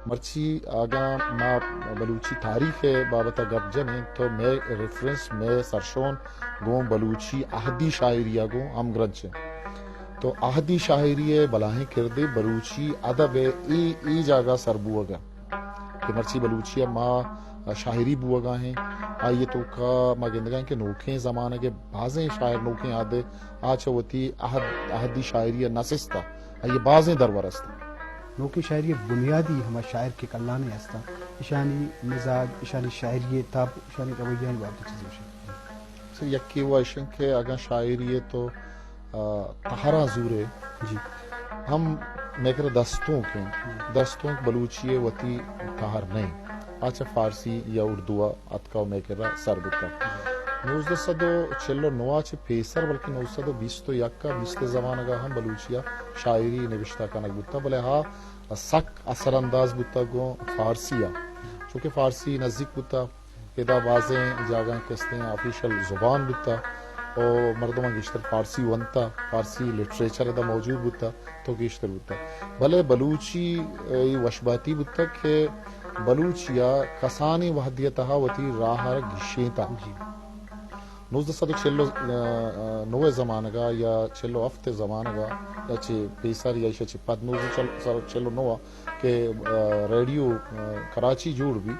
مرچی اگاں ما بلوچی تاریخ ءِ بابت ءَ گپ جنیں تو مئے ریفرنس، مئے سرشون گوں بلوچی عہدی شاعری ءَ گوں ہمگرنچ اِنت۔ تو عہدی شاعری ءِ بلاہیں کردے بلوچی ادب ءِ اے، اے جاگہ سر بوگ ءَ کہ مرچی بلوچی ءَ ما شاعری بوگ ءَ ایں، آئی ءِ توکا ما گندگ ءَ ایں کہ نوکیں زمانگ ءِ بازیں شاعر، نوکیں عہد ءِ آ چہ وتی عہد، عہدی شاعری ءَ نہ سستا، آئی ءَ بازیں درور است۔ نوکیں شاعری ءِ بنیادی ہما شاعر کہ کلانیں ہستاں، اشانی مزاج، اشانی شاعری ءِ تب، اشانی رویانی بابت ءَ چیزے گوشے؟ سر، یکے وا اشیں کہ اگاں شاعری ءِ تو، آ، تہراں زورے، جی۔ ہم مئے کرا دستونک ایں۔ جی۔ دستونک بلوچی ءِ وتی تہر نہ ایں۔ آ چہ فارسی یا اردو ءَ اتکا و مئے کرا سر بوتا۔ جی۔ نوزدہ سد و چل و نو ءَ چہ پیسر بلکہ نو سد و بیست و یک ءَ، بیست ءِ زمانگ ءَ ہم بلوچی ءَ شاعری نبشتہ کنگ بوتا، بلے ہا سک اثر انداز بوتا گوں فارسی ءَ، چونکہ فارسی نزیک بوتا۔ ادا بازیں جاگہاں کہ استیں آفیشل زبان بوتا و مردماں گیشتر فارسی ونتا، فارسی لٹریچر ادا موجود بوتا تو گیشتر بوتا۔ بلے بلوچی، اے، وشباتی بوتا کہ بلوچی ءَ کسانیں وہدی ءِ تہا وتی راہ ءَ گیشینتا۔ جی۔ نوزدہ سد و چل و نو ءِ زمانگ ءَ یا چل و ہفت ءِ زمانگ ءَ یا چہ پیسر یا ایشی ءَ چہ پد نوزدہ سد و چل و نو ءَ کہ، آ، ریڈیو، آ، کراچی جوڑ بی،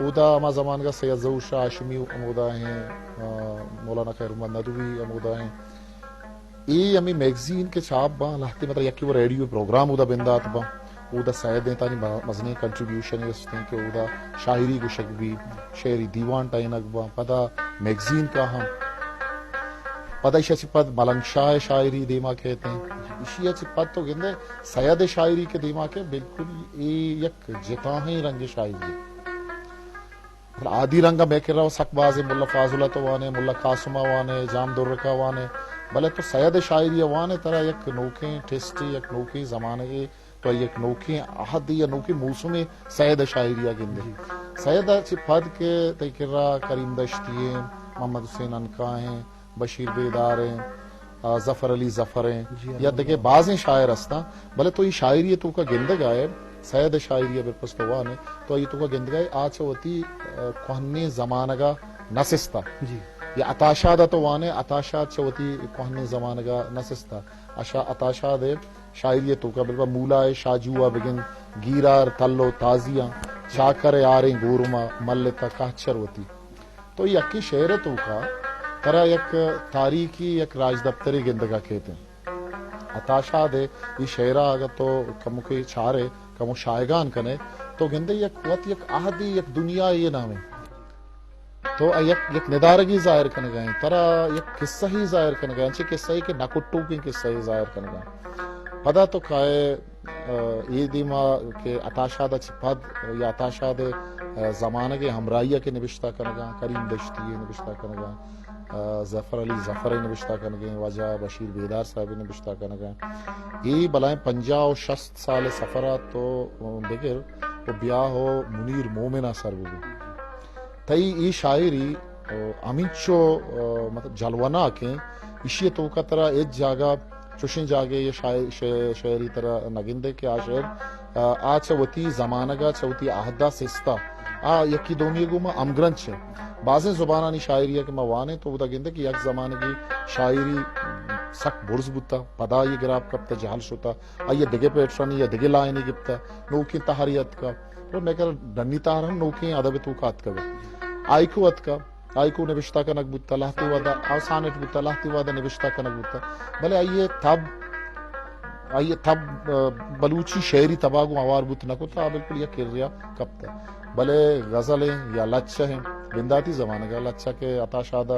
اودا ہما زمانگ ءَ سید ظہور شاہ ہاشمی ہمودا ایں، آ، مولانا خیر محمد ندوی ہمودا ایں۔ اے ہمے میگزین کہ چھاپ باں، لہتے مطلب یکے وہ ریڈیو پروگرام اودا بندات باں، اودا سید ایں تانی م-، مزنیں کنٹریبیوشن استیں کہ اودا شاعری گوشگ بی، شعری دیوان ٹہینگ باں، پدا میگزین کا ہم۔ پدا ایشی ءَ چہ پد ملنگ شاہ ءِ شاعری دیما کیت ایں۔ ایشی ءَ چہ پد تو گندے سید ءِ شاعری کہ دیما کہ بالکل اے یک جتاہیں رنگ شاعری۔ مطلب، عادی رنگ ءَ مئے کرا سک بازیں، ملا فاضل ءَ تو وانے، ملا قاسم ءَ وانے، جام درک ءَ وانے، بلے تو سید ءِ شاعری ءَ وانے، ترا یک نوکیں ٹیسٹے، یک نوکیں زمانگے، تو یک نوکیں عہدے یا نوکیں موسمے سید ءِ شاعری ءَ گندے۔ جی۔ سید ءَ چہ پد کہ تئی کرا کریم دشتی ایں، محمد حسین عنقا ایں، بشیر بیدار ایں، آ، ظفر علی ظفر ایں، جی، یا الحمدللہ۔ دگہ بازیں شاعر ہستاں، بلے تو اے شاعری ءِ توکا گندگ ءَ ئے، سید ءِ شاعری ءَ بالپرز تو وان ئے، تو آئی ءِ توکا گندگ ءَ ئے، آ چہ وتی، آ، کوہنیں زمانگ ءَ نہ سستا۔ جی۔ یا عطا شاد ءَ تو وان ئے، عطا شاد چہ وتی کوہنیں زمانگ ءَ نہ سستا۔ اشا-، عطا شاد ءِ شاعری ءِ توکا بالپرز مولا ءِ شاجو ءَ بگند، گیرار تل و تازیاں، چاکر ءِ آریں گورما، ملتا کہچر وتی۔ تو یکیں شعر ءِ توکا ترا یک تاریخی، یک راجدپترے گندگ ءَ کیت انت۔ عطا شاد ءِ اے شعر ءَ اگاں تو کمکے چارے، کمو شایگان کنے، تو گندے یک وت یک عہدے، یک دنیاے نامے۔ تو یک، یک ندارگے ظاہر کنگ ءَ انت، ترا یک قصہ ئے ظاہر کنگ ءَ انت، چہ قصہ ئے کہ نہ کٹوکیں قصہ ئے ظاہر کنگ ءَ انت۔ پدا تو کائے آ، اے دیما کہ عطا شاد ءَ چہ پد یا عطا شاد ءِ، آ، زمانگ ءِ ہمراہی ءَ کہ نبشتہ کنگاں، کریم دشتی ءِ نبشتہ کنگاں، آ، ظفر علی ظفر ءِ نبشتہ کنگیں، واجہ بشیر بیدار صاحب ءِ نبشتہ کنگاں۔ اے بلائیں پنجاہ و شست سال ءِ سفر ءَ تو، آ، بگر و بیا ہو منیر مومن ءَ سر بہ بو۔ تئی اے شاعری، آ، ہمینچو، آ، مطلب جلوہ ناک ایں، ایشی ءِ توکا ترا ہچ جاگہ چوشیں جاگہے یا شاعر، شے-، شعرے ترا نہ گندے کہ آ شعر، آ، آ چہ وتی زمانگ ءَ، چہ وتی عہد ءَ سستا۔ آ یکی دومی ءَ گوما ہمگرنچ ایں۔ بازیں زبانانی شاعری ءَ کہ ما وانیں تو اودا گندے کہ یک زمانگے شاعری سک برز بوتا، پدا آئی ءِ گراپ کپتا، جہل شتا۔ آئی ءَ دگہ پیٹرنے یا دگہ لائنے گپتہ، نوکیں تہرے اتکہ۔ تو مئے کرا ڈنی تہر ہم نوکیں ادب ءِ توکا اتکگ۔ ہائیکو اتکہ، ہائیکو نبشتہ کنگ بوتہ، لہتے وہدا، آ سانٹ بوتہ، لہتے وہدا نبشتہ کنگ بوتہ۔ بلے آئی ءِ تب، آئی ءِ تب، آ، بلوچی شعری تبا گوں ہوار بوت نہ کتہ، آ بالکل یک کریا کپتہ۔ بلے غزل ایں یا لچہ ایں، بنداتی زمانگ ءَ لچہ کہ عطا شاد ءَ،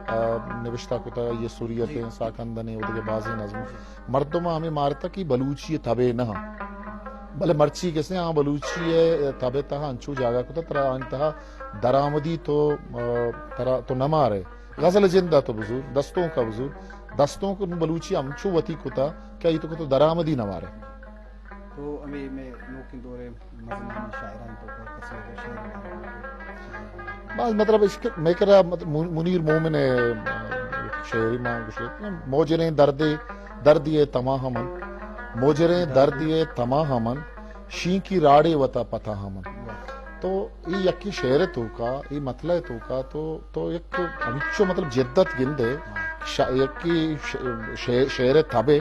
آ، نبشتہ کتہ، یہ سوریت ایں، ساکندن ایں، و دگہ بازیں نظم۔ مردم ءَ ہمے مارتہ کہ بلوچی ءِ تبے نہ انت۔ بلے مرچی کسے آ بلوچی ءِ تب ءِ تہا انچو جاگہ کتہ، ترا آنی تہا درآمدی تو، آ، ترا تو نہ مارے۔ غزل ءِ جند ءَ تو بزور، دستونک ءَ بزور۔ دستونک نوں بلوچی ءَ انچو وتی کتہ کہ آئی تو کتہ درآمدی نہ مارے۔ تو ہمے مئے نوکیں دور ءِ مزنیں شاعرانی توکا کسے ءِ شعر ءِ بارہ ءَ؟ باز مطلب اش کہ مئے کرا مطلب من-، منیر مومن ءِ شعرے ما گوشت، موجریں دردے، دردے ءِ تماہ من، موجریں دردے ءِ تماہ من، شینکی راڑے وتا پتہ ہمن۔ تو ای یکی شعر توکا، ای مطلع توکا تو، تو یک ہمچو مطلب جدت گندے، شا-، یکی ش-، شعر، شعر تبے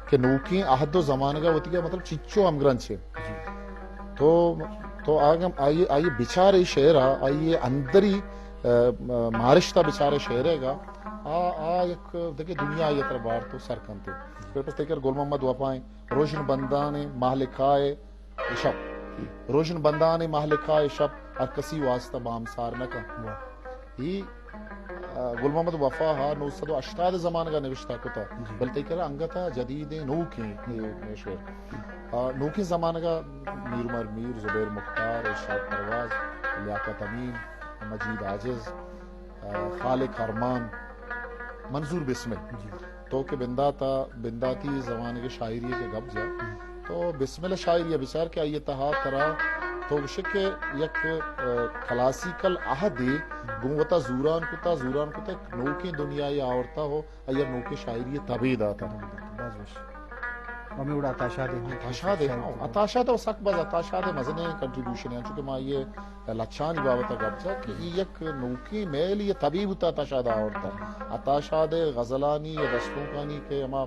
کہ نوکیں عہد و زمانگا وتیگا مطلب چچو ہمگرنچ ہے۔ تو، تو آگم آئی، آئی بچار ای شعرا، آئی اندری، ا، مارشتا بچار شعرے گا، آ، آ یک دگہ دنیا ای تر بار تو سر کنتے۔ پھر پس تیکر گل محمد وفائیں، روشن بندان مہلکائے شپ۔ روشن بندان مہلکائے شپ، ہر کسی واسطہ بامسار نہ کن۔ واہ۔ ای، آ، گل محمد وفا ہا نو سد و ہشتاد زمانگا نوشتہ کتا۔ جی۔ بل تئی کرا انگتا جدیدیں نوکیں، اے، اے شعر۔ آ، نوکیں زمانگا میر عمر میر، زبیر مختار، ارشاد پرواز، لیاقت امین، مجید عاجز، آ، خالق ارمان، منظور بسمل۔ جی۔ تو کہ بنداتا، بنداتی زمانگ شاعری کے گپ جا۔ ہم۔ تو بسمل شاعری بچار کہ آئی تہا ترا تو گشے کہ یک، آ، کلاسیکل عہدے گوں وتا زوران کتا، زوران کتا، نوکیں دنیائی آورتا ہو، آئی نوکیں شاعری تبے داتا۔ باز وش۔ ہمیں وڑا عطا شاد ہے۔ عطا شاد ہے، شاعری ہاں، تبے۔ عطا شاد ہے، سک باز عطا شاد ہے، مزنیں کنٹریبیوشن ہے، چونکہ ما یہ لچھانی بابت گپ جا کہ ای یک نوکیں میل یہ تبے بوتا عطا شاد آورتا۔ عطا شاد غزلانی یا دستونکانی کہ ہما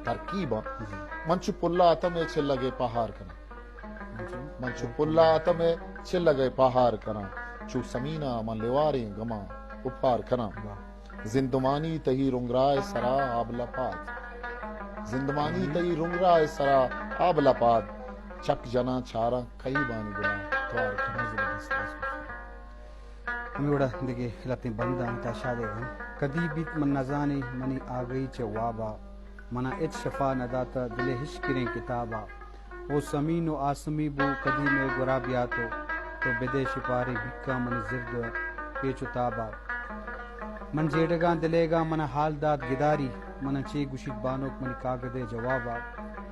ترکیب آ، جی۔ من چو پلا اتم ء چلگ ء پہار کناں۔ جی۔ من چو پلا اتم ء چلگ ء پہار کناں۔ چو سمینا من لیواریں گماں اپار کناں۔ واہ۔ زندمانی تہی رنگرائے سرا آب لپات۔ زندمانی تہی رنگرائے سرا آب لپات۔ چک جناں چاراں کئی بانی گناہ توار کناں۔ زبردست، باز خوش۔ ہمے وڑا دگہ لہتیں بنداں عطا شاد ء ہم۔ کدی بیت من نزانیں منی آگہی چہ وابا، منا ہچ شفا نداتہ دل ء ہشکریں کتابا۔ او سمین و آسمی بو کدی مئے گورا بیا تو، تو بدے شپاریں بکاں منی زرد ء پیچ و تابا۔ من جیڑگاں دلیگاں منا حال دات گداری، منا چے گوشیت بانک منی کاگد ء جوابا۔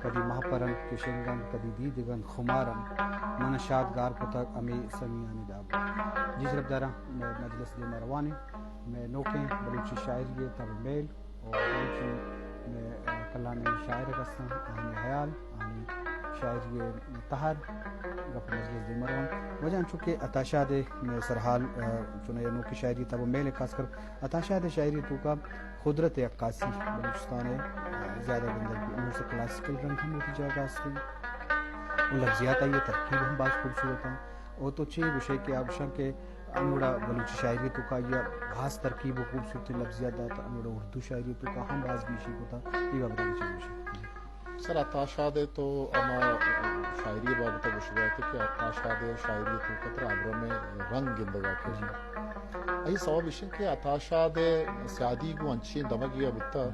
کدی مہپر انت کہ شنگ انت، کدی دیدگ انت خمار انت، منا شاد گار کتگ ہمے سمیانی داب۔ جی شرپداراں، مئے مجلس دیما روان انت۔ مئے نوکیں بلوچی شاعری ء تب میل و بلوچی مئے، آ، کلانیں شاعر ہستاں، آہانی حیال، آہانی شاعری ء تہر، گپ مجلس دیما روان۔ واجہ انچو کہ عطا شاد ء مئے سرحال، آ، چونایا نوکیں شاعری تب میل ء خاص کر عطا شاد ء شاعری توکا قدرت عکاسی بلوچستان ء زیادہ گندگ بی۔ انوں سے کلاسیکل رنگ ہم وتی جاگہ است انت۔ و لفظیات آئی ء ترکیب ہم باز خوبصورت انت۔ و تو چے گوشے کہ آ گوشاں کہ انوڑا بلوچی شاعری توکا آئی ء باز ترکیب و خوبصورتیں لفظیات دات، انوڑا اردو شاعری توکا ہم باز گیشی کتا، اے بابت ء چے گوشے؟ سر عطا شاد ء تو ہما شاعری بابت ء گوشگ ء کہ عطا شاد ء شاعری توکا ترا ابرم ء رنگ گندگ ء کن۔ جی۔ اے سوب اش انت کہ عطا شاد ء سیادی گوں انچیں دمگے ء بوتگ